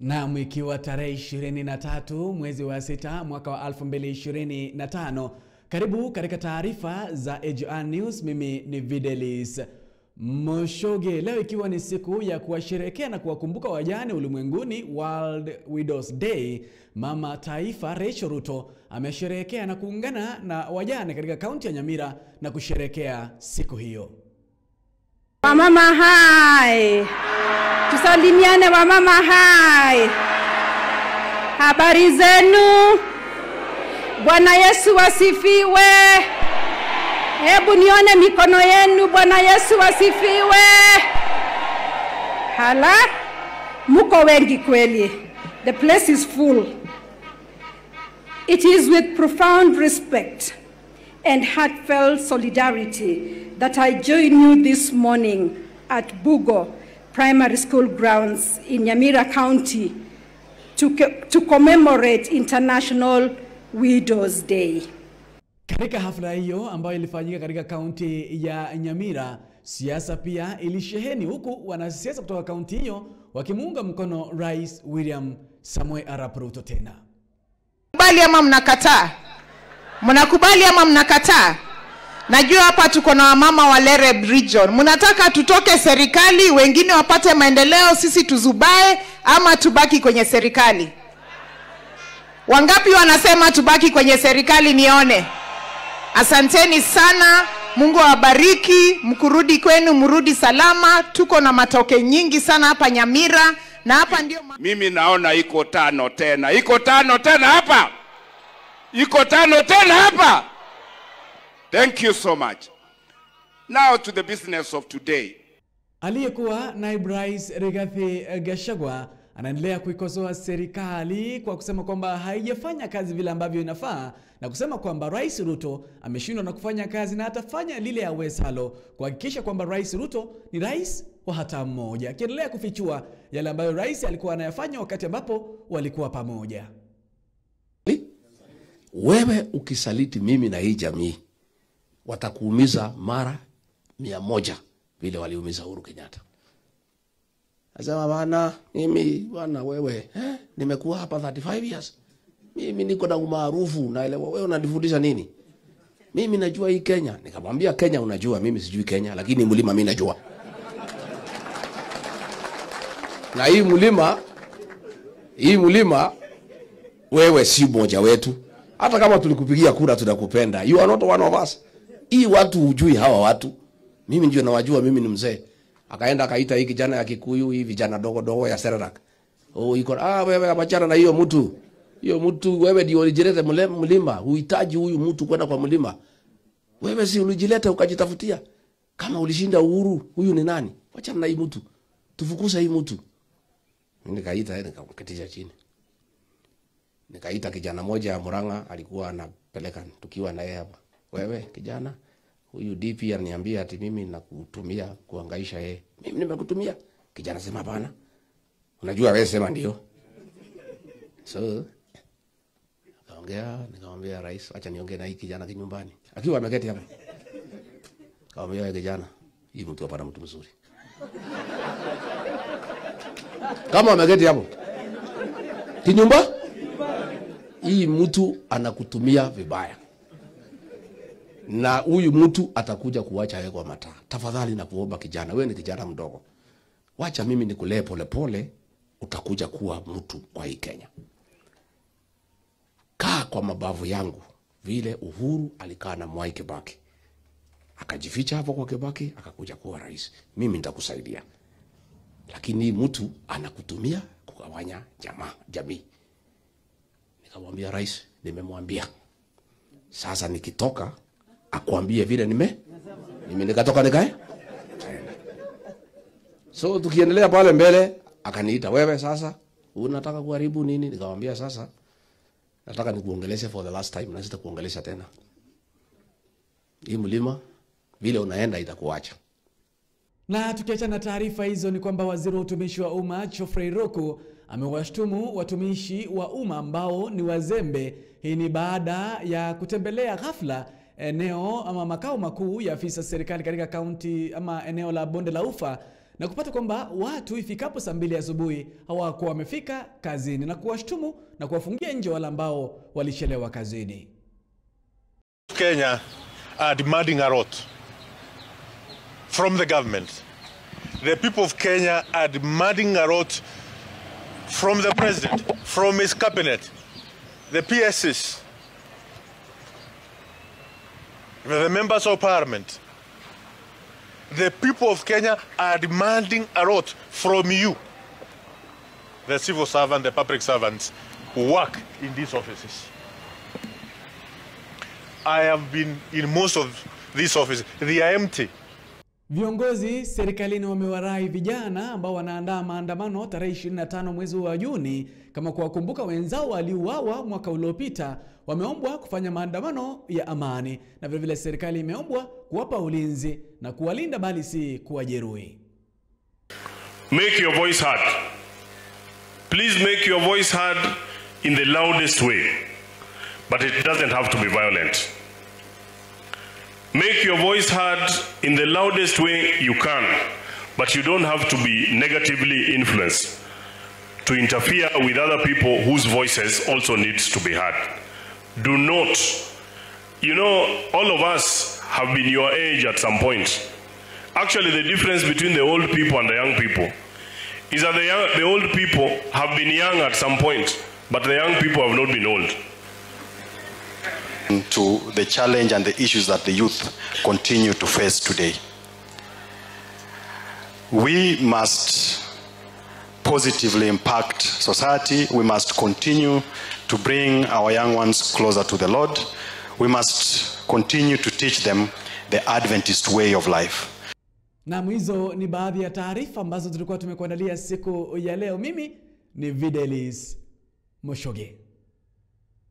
Naam, ikiwa tarehe 23 mwezi wa 6 mwaka wa 2025. Karibu katika taarifa za AGR News. Mimi ni Videlis Moshoge. Leo ikiwa ni siku ya kuwasherehekea na kuwakumbuka wajane ulimwenguni, World Widows Day, Mama Taifa Rachel Ruto amesherehekea na kuungana na wajane katika kaunti ya Nyamira na kusherehekea siku hiyo. Wamama hai. Tusalimiane wamama hai. Habari zenu? Bwana Yesu asifiwe. Hebu nione mikono yenu. Bwana Yesu asifiwe. Hala, muko wengi kweli. The place is full. It is with profound respect and heartfelt solidarity that I join you this morning at Bugo Primary School grounds in Nyamira County to commemorate International Widows Day. Katika hafla hiyo ambayo ilifanyika katika kaunti ya Nyamira, siasa pia ilisheheni, huku wanasiasa kutoka kaunti hiyo wakimuunga mkono Rais William Samoei Arap Ruto tena. Mnakubali ama mnakataa? Mnakubali ama mnakataa? Najua hapa tuko na wamama wa Lereb region. Mnataka tutoke serikali, wengine wapate maendeleo, sisi tuzubae ama tubaki kwenye serikali? Wangapi wanasema tubaki kwenye serikali nione? Asanteni sana, Mungu awabariki, mkurudi kwenu mrudi salama. Tuko na matoke nyingi sana hapa Nyamira na hapa ndio mimi naona iko tano tena. Iko tano tena hapa. Iko tano tena hapa. Thank you so much. Now to the business of today. Aliyekuwa naibu rais Rigathi Gachagua anaendelea kuikosoa serikali kwa kusema kwamba haijafanya kazi vile ambavyo inafaa, na kusema kwamba Rais Ruto ameshindwa na kufanya kazi na atafanya lile awezalo kuhakikisha kwamba Rais Ruto ni rais wa hata mmoja, akiendelea kufichua yale ambayo rais alikuwa anayafanya wakati ambapo walikuwa pamoja. Wewe ukisaliti mimi na hii jamii, watakuumiza mara 100 vile waliumiza Uhuru Kenyatta. Nasema bana, mimi bana wewe, nimekuwa hapa 35 years. Mimi niko na umaarufu, naelewa wewe unanifundisha nini? Mimi najua hii Kenya. Nikamwambia Kenya unajua, mimi sijui Kenya, lakini mlima mimi najua. Na hii mlima wewe si mmoja wetu. Hata kama tulikupigia kura tunakupenda. You are not one of us. Hii watu hujui hawa watu. Mimi ndio nawajua, mimi ni mzee. Akaenda akaita hii kijana ya Kikuyu, hii vijana dogo dogo ya Serarak. Oh, iko wewe achana na hiyo mtu. Hiyo mtu wewe ndio ulijileta mlima. Huhitaji huyu mtu kwenda kwa mlima. Wewe si ulijileta ukajitafutia. Kama ulishinda Uhuru, huyu ni nani? Achana na hii mtu. Tufukuze hii mtu. Nikaita nikamketisha chini. Nikaita kijana moja ya Murang'a alikuwa anapeleka tukiwa na yeye hapa. Wewe kijana, huyu DP ananiambia ati mimi nakutumia kuhangaisha yeye. Mimi nimekutumia? Kijana sema hapana. Unajua wewe sema ndio. So akaongea, nikamwambia rais, acha niongee na hii kijana kinyumbani. Akiwa ameketi hapa. Nikamwambia wewe kijana, hii mtu hapa na mtu mzuri. Kama ameketi hapo. Kinyumba? Hii mtu anakutumia vibaya. Na huyu mtu atakuja kuacha wewe kwa mataa. Tafadhali nakuomba kijana, wewe ni kijana mdogo. Wacha mimi nikulee pole pole, utakuja kuwa mtu kwa hii Kenya. Kaa kwa mabavu yangu vile Uhuru alikaa na Mwai Kibaki. Akajificha hapo kwa Kibaki, akakuja kuwa rais. Mimi nitakusaidia. Lakini mtu anakutumia kugawanya jamii. Nikamwambia rais, nimemwambia. Sasa nikitoka akwambie vile nime nikatoka nikae. So tukiendelea pale mbele akaniita, wewe sasa unataka kuharibu nini? Nikamwambia sasa nataka nikuongeleshe for the last time na sitakuongelesha tena. Hii mlima vile unaenda itakuacha. Na tukiachana na taarifa hizo ni kwamba waziri wa utumishi wa umma Geoffrey Ruku amewashtumu watumishi wa umma ambao ni wazembe. Hii ni baada ya kutembelea ghafla eneo ama makao makuu ya afisa serikali katika kaunti ama eneo la Bonde la Ufa na kupata kwamba watu ifikapo saa 2 asubuhi hawakuwa wamefika kazini, na kuwashtumu na kuwafungia nje wale ambao walichelewa kazini. Kenya are demanding a lot from the government. The people of Kenya are demanding a lot from the president, from his cabinet, the PSs, the members of parliament. The people of Kenya are demanding a lot from you, the civil servant, the public servants who work in these offices. I have been in most of these offices. They are empty. Viongozi serikalini wamewarai vijana ambao wanaandaa maandamano tarehe 25 mwezi wa Juni kama kuwakumbuka wenzao waliouawa mwaka uliopita. Wameombwa kufanya maandamano ya amani, na vile vile serikali imeombwa kuwapa ulinzi na kuwalinda bali si kuwajeruhi. Make your voice heard. Please make your voice heard in the loudest way. But it doesn't have to be violent. Make your voice heard in the loudest way you can, but you don't have to be negatively influenced to interfere with other people whose voices also needs to be heard. Do not, you know, all of us have been your age at some point. Actually, the difference between the old people and the young people is that the old people have been young at some point, but the young people have not been old. To the challenge and the issues that the youth continue to face today. We must positively impact society. We must continue to bring our young ones closer to the Lord. We must continue to teach them the Adventist way of life. Na hizo ni baadhi ya taarifa ambazo tulikuwa tumekuandalia siku ya leo. Mimi ni Videlis Moshoge.